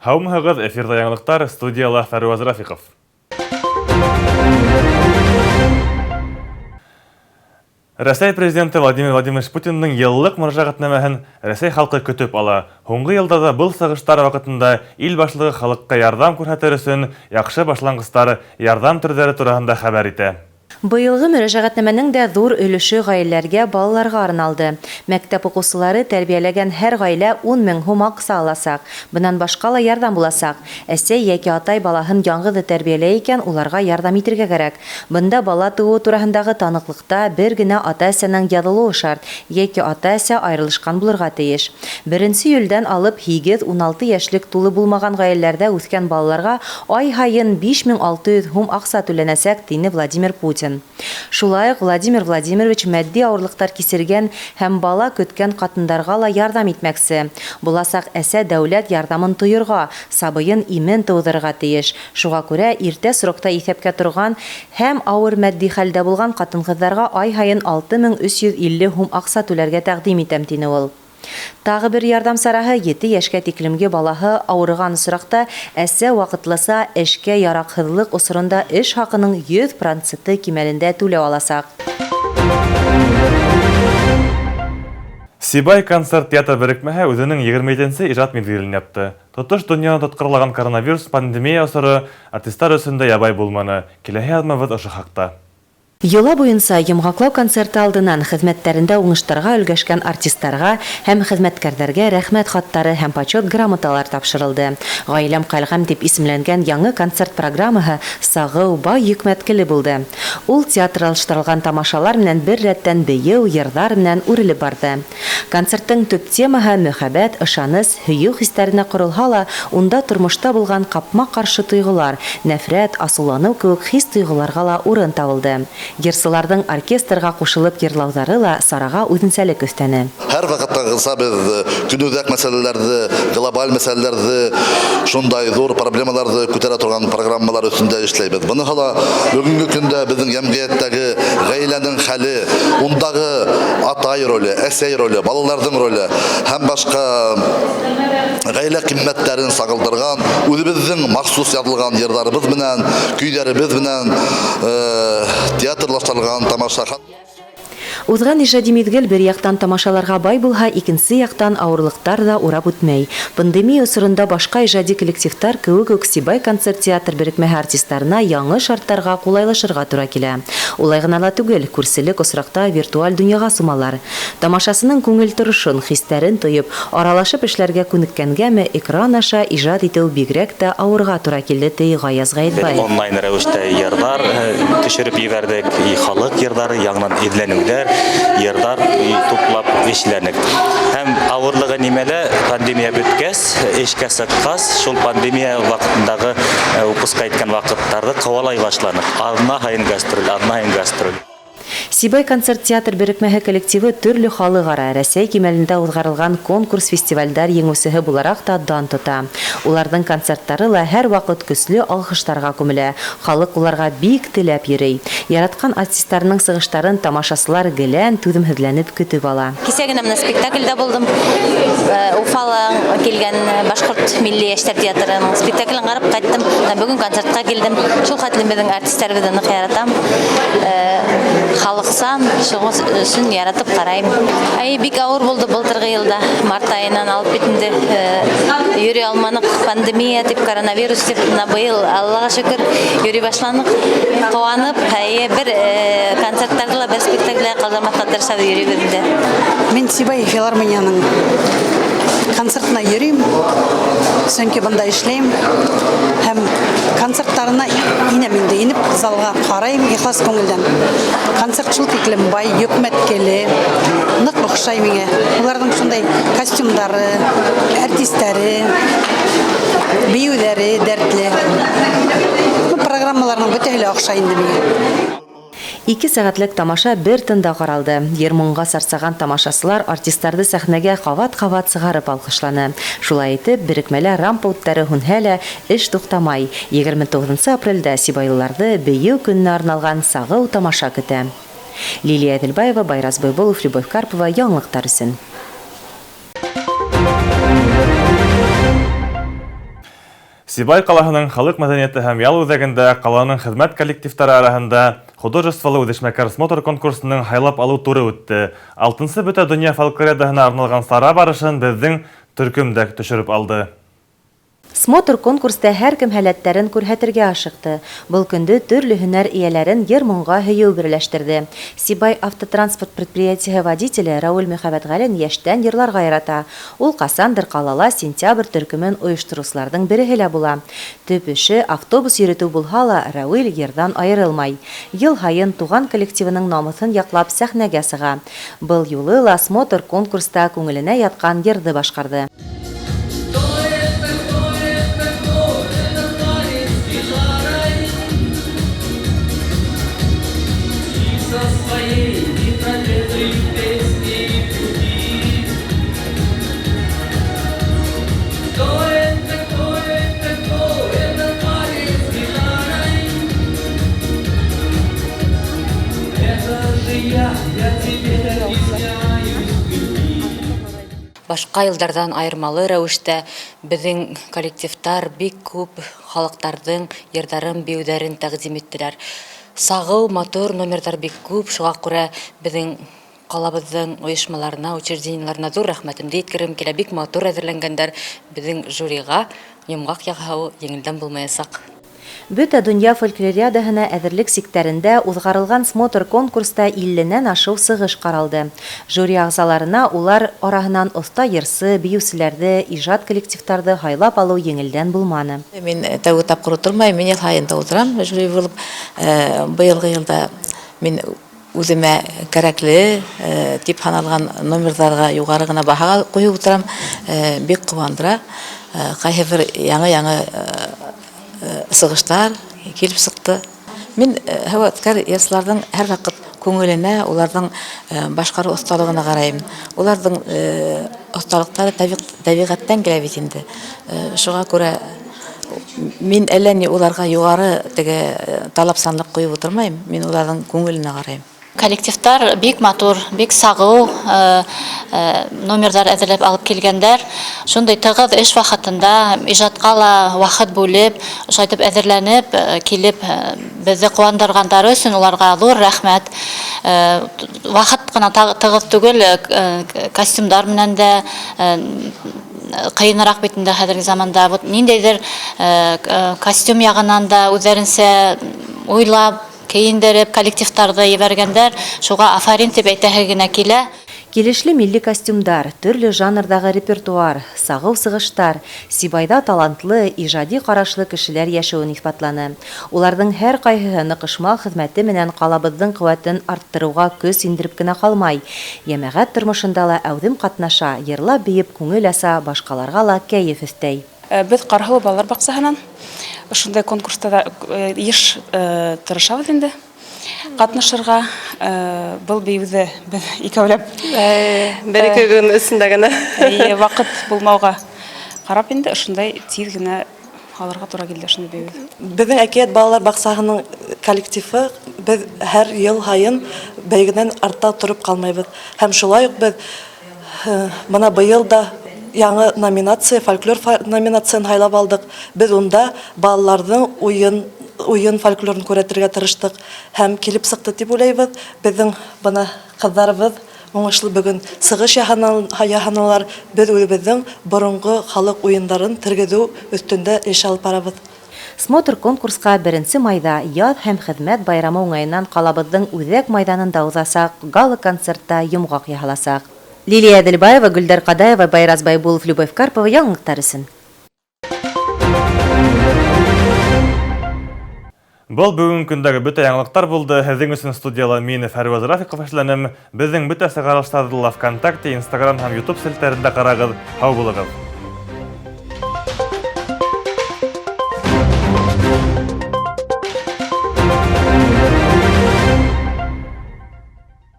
Һаумыһығыҙ, эфирҙа яңылыҡтар, студияла Фәруаз Рафиҡов. Рәсәй Президенты Владимир Владимирович Путиндың йыллыҡ мөрәжәғәтнамәһен Рәсәй халҡы көтөп ала. Һуңғы йылдарҙа был сығыштар ваҡытында ил башлығы халыҡҡа ярҙам күрһәтер өсөн яҡшы башланғыстар, ярҙам төрҙәре тураһында хәбәр итә. Быйылғы мөрәжәғәтнамәнең дә ҙур өлөшө ғаиләләргә, балаларға арналды. Мәктәп уҡыусылары тәрбиәләгән һәр ғаилә 10 мең һум аҡса аласаҡ. Бынан башҡа ла ярҙам буласаҡ. Әсәй йәки атай балаһын яңғыҙы тәрбиәләй икән, уларға ярҙам итергә кәрәк. Бында бала тыуыуы тураһындағы таныҡлыҡта бер генә ата-әсәнең яҙылыуы шарт, йәки ата-әсә айырылышҡан булырға тейеш. Беренсе июлдән алып 8-16 йәшлек тулы булмаған ғаиләләрҙә үҫкән балаларға ай һайын 5600 һум аҡса түләнәсәк, тине Владимир Путин. Шулай уҡ Владимир Владимирович матди ауырлыҡтар кисергән һәм бала көткән ҡатындарға ла ярҙам итмәксе. Буласаҡ әсә дәүләт ярҙамын тойорға, сабыйын имен тыуҙырырға тейеш. Шуға күрә иртә срокта иҫәпкә торған һәм ауыр матди хәлдә булған ҡатын-ҡыҙҙарға ай һайын 6350 һум аҡса түләргә тәҡдим итәм, тине ул. Тағы бер ярҙам сараһы 7 йәшкә тиклемге балаһы ауырыған осраҡта әсә ваҡытлыса эшкә яраҡһыҙлыҡ осоронда эш хаҡының 100% кимәлендә түләү аласаҡ. Сибай концерт театр берекмәһе үҙенең 27-нсе ижад миҙгелен япты. Тотош донъяны тотҡарлаған коронавирус пандемия осоро артистар өсөн дә ябай булманы. Киләһе яҙмабыҙ ошо хаҡта. Йола буйынса йомғаҡлау концерты алдынан хеҙмәттәрендә уңыштарға өлгәшкән артистарға һәм хеҙмәткәрҙәргә рәхмәт хаттары һәм почет грамоталар тапшырылды. Ғаиләм ҡәлғәм тип исемләнгән яңы концерт программаһы сағыу, бай йөкмәткеле булды. Ул театралыштырылған тамашалар менән бер рәттән бейеү, йырҙар менән үрелеп барҙы. Концерттың төп темаһы мөхәббәт, ышаныс, һөйөү хистәренә ҡоролһа ла, унда тормошта булған ҡапма-ҡаршы тойғолар, нәфрәт, асыуланыу кеүек хис-тойғоларға ла урын табылды. Йырсыларҙың оркестрға ҡушылып йырлауҙары ла сараға үҙенсәлек өҫтәне. Һәр ваҡыттағыса беҙ көнүҙәк мәсьәләләрҙе, глобаль мәсьәләләрҙе, шундай ҙур проблемаларҙы күтәрә торған программалар өҫтөндә эшләйбеҙ. Быныһы ла бөгөнгө көндә беҙҙең йәмғиәттәге ғаиләнең хәле, ундағы атай роле, әсәй роле, балаларҙың роле һәм башҡа ғаилә ҡиммәттәрен сағылдырған, үҙебеҙҙең махсус яҙылған йырҙарыбыҙ менән, көйҙәребеҙ менән театрлаштырылған тамаша. Уҙған ижади миҙгел бер яҡтан тамашаларға бай булһа, икенсе яҡтан ауырлыҡтар ҙа урап үтмәй. Пандемия осоронда башҡа ижади коллективтар кеүек үк Сибай концерт театр берекмәһе артистарына яңы шарттарға ҡулайлашырға тура килә. Улай ғына ла түгел, күрселек осраҡта виртуаль донъяға сумалар. Тамашасының күңел торошон, хистәрен тойоп, аралашып эшләргә күнеккәнгәме, экран аша ижад итеү бигерәк тә ауырға тура килде, ти Ғаяз Ғәйетбаев. Беҙ онлайн рәүештә йырҙар төшөрөп ебәрҙек, халыҡ йырҙары, яңынан эҙләнеүҙәр, йырҙар туплап эшләнек. Һәм ауырлығы нимәлә, пандемия бөткәс, эшкә сыҡҡас, шул пандемия ваҡытындағы выпускка иткән ваҡыттарҙы ҡыуалай башланыҡ. Аҙна һайын гастроль, аҙна һайын гастроль. Сибай концерт театр берекмәһе коллективы төрлө халыҡ-ара Рәсәй кимәлендә уҙғарылған конкурс-фестивалдәр еңеүсеһе булараҡ та дан тота. Уларҙың концерттары ла һәр ваҡыт көслө алҡыштарға күмелә. Халыҡ уларға бик теләп йөрөй. Яратҡан артистарының сығыштарын тамашасылар гелән түҙемһеҙләнеп көтөп ала. Кисә генә менә спектакльдә булдым. Уфала килгән Башҡорт милли йәштәр театрының спектаклен ҡарап ҡайттым. Бөгөн концертҡа килдем. Шул хәтлем беҙҙең артистарыбыҙҙы ныҡ яратам. Халыҡсан, шуның өсөн яратып ҡарайым. Ай, бик ауыр булды былтырғы йылда. Март айынан алып бит инде, йөрөй алманыҡ, пандемия тип, коронавирус тип. Бына быйыл, Аллаға шөкөр, йөрөй башланыҡ. Ҡыуанып, әйе, бер концерттарҙы ла, бер спектакль ҡалдырмаҫҡа тырышабыҙ, йөрөйбөҙ инде. Мин Сибай филармонияның концертына йөрөйм, сөнки бында эшләйем. Һәм концерттарына инәм инде, инеп залға ҡарайым ихлас күңелдән. Концерт шул тиклем бай, йөкмәткеле, ныҡ оҡшай миңә. Уларҙың шундай костюмдары, артистары, бейеүҙәре дәртле. Программаларының бөтәһе лә оҡшай инде миңә. 2 сәғәтлек тамаша бер тында ҡаралды. Йыр-моңға сарсаған тамашасылар артистарҙы сәхнәгә ҡабат-ҡабат сығарып алҡышланы. Шулай итеп, берекмәлә рампа уттары һүнһә лә эш туҡтамай. Егерме туғыҙынсы апрелдә сибайлыларҙы бейеү көнөнә арналған сағыу тамаша көтә. Лилия Әҙелбаева, Байрас Бойболов, Любовь Карпова, яңылыҡтар өсөн. Сибай ҡалаһының халыҡ мәҙәниәте һәм ял үҙәгендә ҡаланың хеҙмәт коллективтары араһында художестволы үҙешмәкәр смотр конкурсының һайлап алыу туры үтте. Алтынсы бөтә донъя фольклориадаһына арналған сара барышын беҙҙең төркөм дә төшөрөп алды. Смотр-конкурста һәр кем һәләттәрен күрһәтергә ашыҡты. Был көндө төрлө һөнәр эйәләрен йыр-моңға һөйөү берләштерҙе. Сибай автотранспорт предприятиеһы водителе Рауил Мөхәммәтғәлин йәштән йырларға ярата. Ул ҡасандыр ҡалала сентябрь төркөмөн ойоштороусыларҙың береһе лә була. Төп эше автобус йөрөтөү булһа ла, Рауил йырҙан айырылмай. Йыл һайын туған коллективының намыҫын яҡлап сәхнәгә сыға. Был юлы ла смотр-конкурста күңеленә ятҡан йырҙы башҡарҙы. Башҡа йылдарҙан айырмалы рәүештә беҙҙең коллективтар бик күп халыҡтарҙың йырҙарын, бейеүҙәрен тәҡдим иттеләр. Сағыу, матур номерҙар бик күп, шуға күрә беҙҙең ҡалабыҙҙың ойошмаларына, учреждениеларына ҙур рәхмәтемде еткерем килә. Бик матур әҙерләнгәндәр. Беҙҙең жюриға йомғаҡ яһауы еңелдән булмаясаҡ. Бөтә донъя фольклориадаһына әҙерлек сиктәрендә уҙғарылған смотр-конкурста 50-нән ашыу сығыш ҡаралды. Жюри ағзаларына улар араһынан оҫта йырсы, бейеүселәрҙе, ижад коллективтарҙы һайлап алыу еңелдән булманы. Мин тәүге тапҡыр ултырмайым, мин йыл һайын да ултырам жюри булып. Быйылғы йылда мин үҙемә кәрәкле тип һаналған номерҙарға юғары ғына баһа ҡуйып ултырам. Бик ҡыуандыра. Ҡайһы бер яңы-яңы сығыштар килеп сыҡты. Мин һәүәткәр йырсыларҙың һәр ваҡыт күңеленә, уларҙың башҡарыу оҫталығына ҡарайым. Уларҙың оҫталыҡтары тәбиғәттән килә бит инде. Шуға күрә мин әллә ни уларға юғары теге талапсанлыҡ ҡуйып ултырмайым, мин уларҙың күңеленә ҡарайым. Коллективтар бик матур, бик сағыу номерҙар әҙерләп алып килгәндәр. Шундай тығыҙ эш ваҡытында ижадҡа ла ваҡыт бүлеп, ошайтып әҙерләнеп килеп беҙҙе ҡыуандырғандары өсөн уларға ҙур рәхмәт. Ваҡыт ҡына тығыҙ түгел, костюмдар менән дә ҡыйыныраҡ бит инде хәҙерге заманда. Вот ниндәйҙер костюм яғынан да үҙҙәренсә уйлап кейендереп коллективтарҙы ебәргәндәр, шуға афарин тип әйтәһе генә килә. Килешле милли костюмдар, төрлө жанрҙағы репертуар, сағыу сығыштар, Сибайҙа талантлы, ижади ҡарашлы кешеләр йәшәүен иҫбатланы. Уларҙың һәр ҡайһыһы ныҡышмал хеҙмәте менән ҡалабыҙҙың ҡеүәтен арттырыуға көс индереп кенә ҡалмай. Йәмәғәт тормошонда ла әүҙем ҡатнаша, йырлап бейеп күңел аса, башҡаларға ла кәйеф өҫтәй. Беҙ Ҡарһылыу балалар баҡсаһынан ошондай конкурста да йыш тырышабыҙ инде ҡатнашырға. Был бейеүҙе беҙ икәүләп бер-ике көн эсендә генә ваҡыт булмауға ҡарап инде ошондай тиҙ генә алырға тура килде ошондай бейеүҙе. Беҙҙең Әкиәт балалар баҡсаһының коллективы беҙ һәр йыл һайын бәйгенән артта тороп ҡалмайбыҙ. Һәм шулай уҡ беҙ бына быйыл да яңы номинация, фольклор номинацияны һайлап алдыҡ. Беҙ унда балаларҙың уйын фольклорын күрһәтергә тырыштыҡ һәм килеп сыҡты тип уйлайбыҙ. Беҙҙең бына ҡыҙҙарыбыҙ уңышлы бөгөн сығыш яһанылар. Беҙ үҙебеҙҙең боронғо халыҡ уйындарын тергеҙеү өҫтөндә эш алып барабыҙ. Смотр-конкурсҡа 1 майҙа яҙ һәм хеҙмәт байрамы уңайынан ҡалабыҙҙың үҙәк майҙанында уҙасаҡ гала-концертта йомғаҡ яһаласаҡ. Лилия Әҙелбаева, Гөлдәр Ҡадаева, Байрас Байбулов, Любовь Карпова яңылыҡтар өсөн. Был бөгөнгө көндәге бөтә яңылыҡтар булды. Һеҙҙең өсөн студияла мин Фәрүаз Рафиҡов эшләнем. Беҙҙең бөтә сығарылыштарҙы ла ВКонтакте, Инстаграм һәм YouTube селтәрендә ҡарағыҙ. Һау булығыҙ.